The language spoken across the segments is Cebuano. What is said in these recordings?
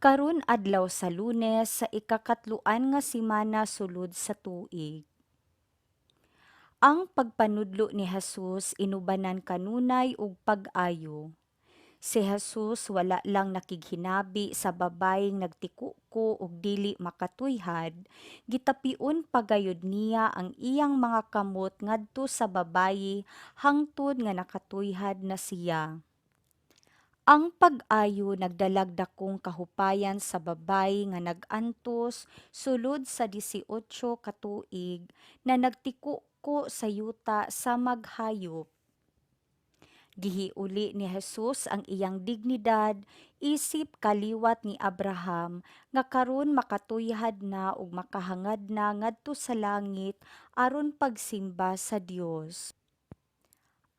Karon adlaw sa Lunes sa ikakatloan nga semana sulod sa tuig. Ang pagpanudlo ni Jesus inubanan kanunay og pag-ayo. Si Jesus wala lang nakighinabi sa babayeng nagtikuko ug dili makatuyhad, gitapion pa gayud niya ang iyang mga kamot ngadto sa babayi hangtod nga nakatuyhad na siya. Ang pag-ayo nagdalag dakong kahupayan sa babayi nga nag-antos sulod sa 18 ka tuig na nagtikuko sa yuta sa maghayop. Gihiuli ni Jesus ang iyang dignidad isip kaliwat ni Abraham nga karon makatuyhad na ug makahangad na ngadto sa langit aron pagsimba sa Dios.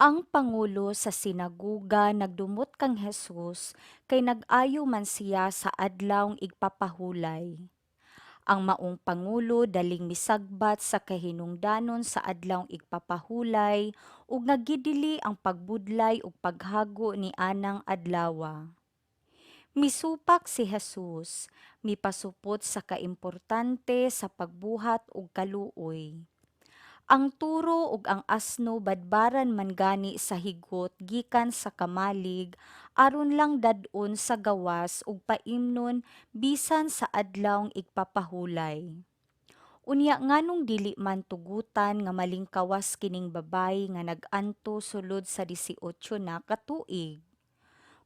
Ang pangulo sa sinaguga nagdumot kang Jesus kay nag-ayo man siya sa Adlawng Igpapahulay. Ang maong pangulo daling misagbat sa kahinungdanon sa Adlawng Igpapahulay ug nagidili ang pagbudlay ug paghago ni anang adlawa. Misupak si Jesus, mipasupot sa kaimportante sa pagbuhat og kaluoy. Ang turo ug ang asno badbaran man gani sa higot gikan sa kamalig aron lang dad-on sa gawas ug paimnon bisan sa Adlawng Igpapahulay. Unya nganong dili man tugutan nga malingkawas kining babayi nga nag-antos sulod sa 18 na ka tuig?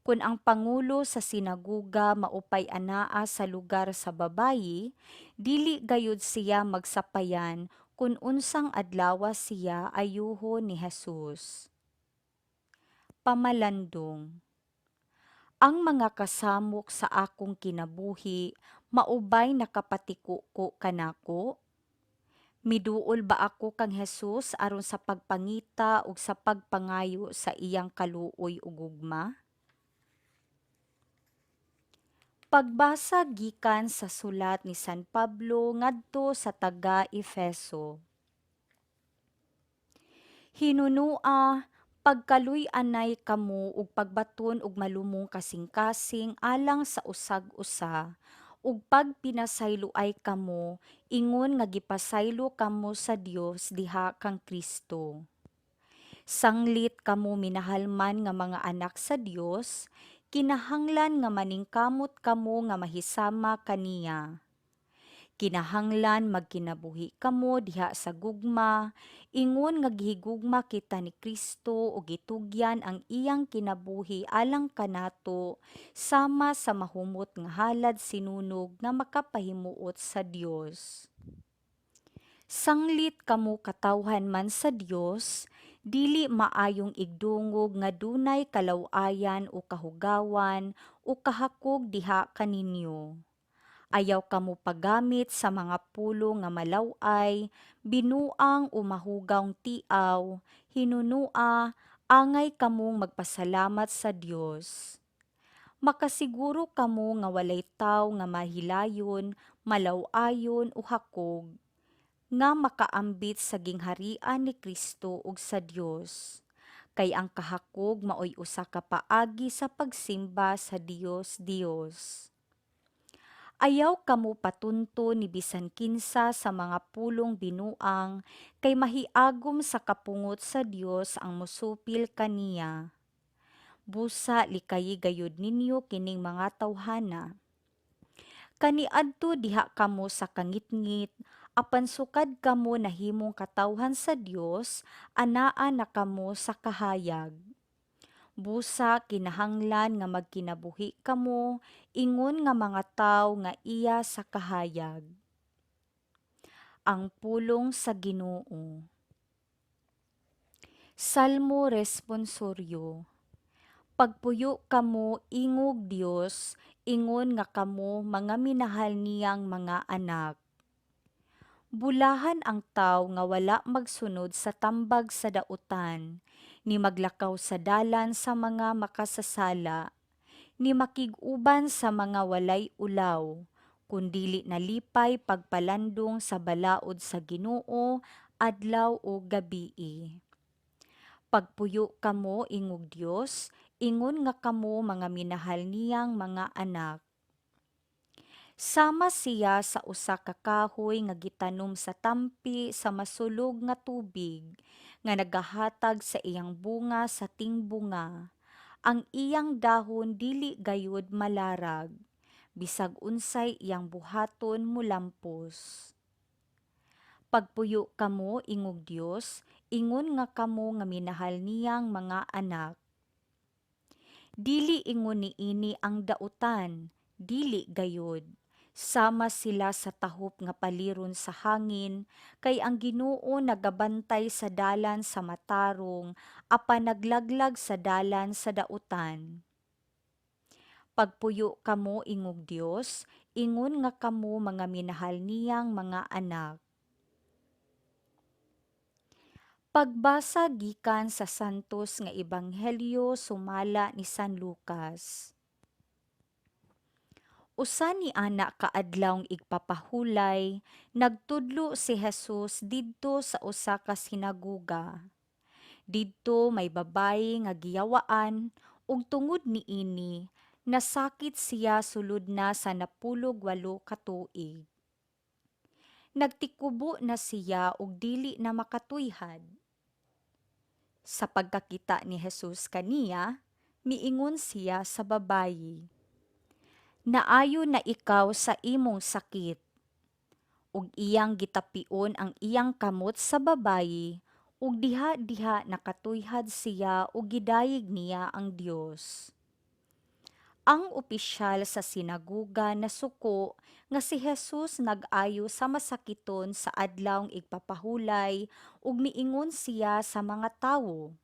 Kun ang pangulo sa sinaguga maupay anaa sa lugar sa babayi, dili gayud siya magsapayan kun unsang adlawa siya ayuhon ni Jesus. Pamalandong. Ang mga kasamok sa akong kinabuhi maubay nakapatikuko kanako? Miduol ba ako kang Jesus aron sa pagpangita ug sa pagpangayo sa iyang kaluoy ug gugma? Pagbasa gikan sa sulat ni San Pablo ngadto sa taga Efeso. Hinunua, pagkaluy-anay kamo ug pagbaton og malumong kasing-kasing alang sa usag-usa, ug pagpinasayloay kamo ingon nga gipasaylo kamo sa Dios diha kang Kristo. Sanglit kamo minahalman nga mga anak sa Dios, kinahanglan nga maningkamot kamo nga mahisama kaniya. Kinahanglan magkinabuhi kamo diha sa gugma, ingon nga gihigugma kita ni Kristo ug gitugyan ang iyang kinabuhi alang kanato sama sa mahumot nga halad sinunog nga makapahimuot sa Dios. Sanglit kamo katawhan man sa Dios, dili maayong igdungog nga dunay kalaw-ayan o kahugawan o kahakog diha kaninyo. Ayaw kamo paggamit sa mga pulong nga malaw-ay, binuang o mahugawng tiaw, hinunua, angay kamong magpasalamat sa Dios. Makasiguro kamo nga walay tawo nga mahilayon, malaw-ayon o hakog, nga makaambit sa gingharian ni Kristo ug sa Dios. Kay ang kahakog maoy usa ka paagi sa pagsimba sa Dios-Dios. Ayaw kamo patunto ni bisan kinsa sa mga pulong binuang kay mahiagom sa kapungot sa Dios ang mosupil kaniya. Busa likayi gayud ninyo kining mga tawhana. Kaniadto diha kamo sa kangitngit, apan sukad kamo nahimong katawhan sa Dios, anaa na kamo sa kahayag. Busa kinahanglan nga magkinabuhi kamo ingon nga mga tawo nga iya sa kahayag. Ang pulong sa Ginoo. Salmo Responsoryo. Pagpuyo kamo ingog Dios, ingon nga kamo mga minahal niyang mga anak. Bulahan ang tawo nga wala magsunod sa tambag sa dautan, ni maglakaw sa dalan sa mga makasasala, ni makig-uban sa mga walay ulaw, kun dili nalipay pagpalandong sa balaod sa Ginoo adlaw ug gabii. Pagpuyo kamo ingog Dios, ingon nga kamo mga minahal niyang mga anak. Sama siya sa usa ka kahoy nga gitanom sa tampi sa masulog nga tubig, nga nagahatag sa iyang bunga sa tingbunga. Ang iyang dahon dili gayud malarag. Bisag unsay iyang buhaton molampos. Pagpuyo kamo ingog Dios, ingon nga kamo nga minahal niyang mga anak. Dili ingon niini ang dautan, dili gayud. Sama sila sa tahop nga paliron sa hangin, kay ang Ginoo nagabantay sa dalan sa matarong, apan naglaglag sa dalan sa dautan. Pagpuyo kamo ingog Dios, ingon nga kamo mga minahal niyang mga anak. Pagbasa gikan sa Santos nga Ebanghelyo sumala ni San Lucas. Usa ni ana ka adlawng igpapahulay, nagtudlo si Jesus didto sa usa ka sinagoga. Didto may babayi nga giyawaan ug tungod niini nasakit siya sulod na sa 18 ka tuig. Nagtikubo na siya ug dili na makatuyhad. Sa pagkakita ni Jesus kaniya, miingon siya sa babayi, "Naayo na ikaw sa imong sakit." Ug iyang gitapion ang iyang kamot sa babayi, ug diha-diha nakatuyhad siya ug gidayeg niya ang Dios. Ang opisyal sa sinagoga nasuko nga si Jesus nag-ayo sa masakiton sa adlawng igpapahulay ug miingon siya sa mga tawo,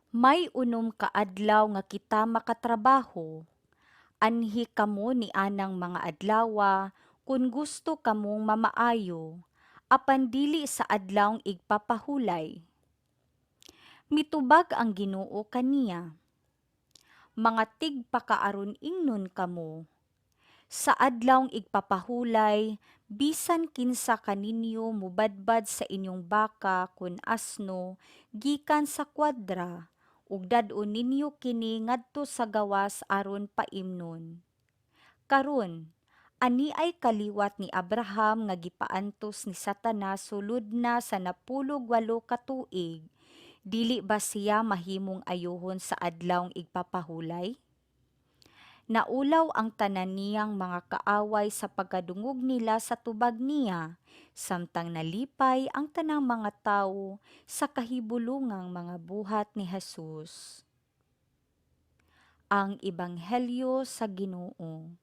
"May 6 ka adlaw nga kita makatrabaho. Anhi kamo ni anang mga adlawa kun gusto kamong mamaayo, apan dili sa adlawng igpapahulay." Mitubag ang Ginoo kaniya, "Mga tigpakaaron-ingnon kamo. Sa adlawng igpapahulay, bisan kinsa kaninyo mobadbad sa inyong baka kon asno gikan sa kwadra ug dad-on ninyo kini ngadto sa gawas aron paimnon. Karon, ani ay kaliwat ni Abraham nga gipaantos ni Satanas sulod na sa 18 ka tuig, dili ba siya mahimong ayohon sa adlawng igpapahulay?" Naulaw ang tanan niyang mga kaaway sa pagkadungog nila sa tubag niya, samtang nalipay ang tanang mga tawo sa kahibulongang mga buhat ni Jesus. Ang Ebanghelyo sa Ginoo.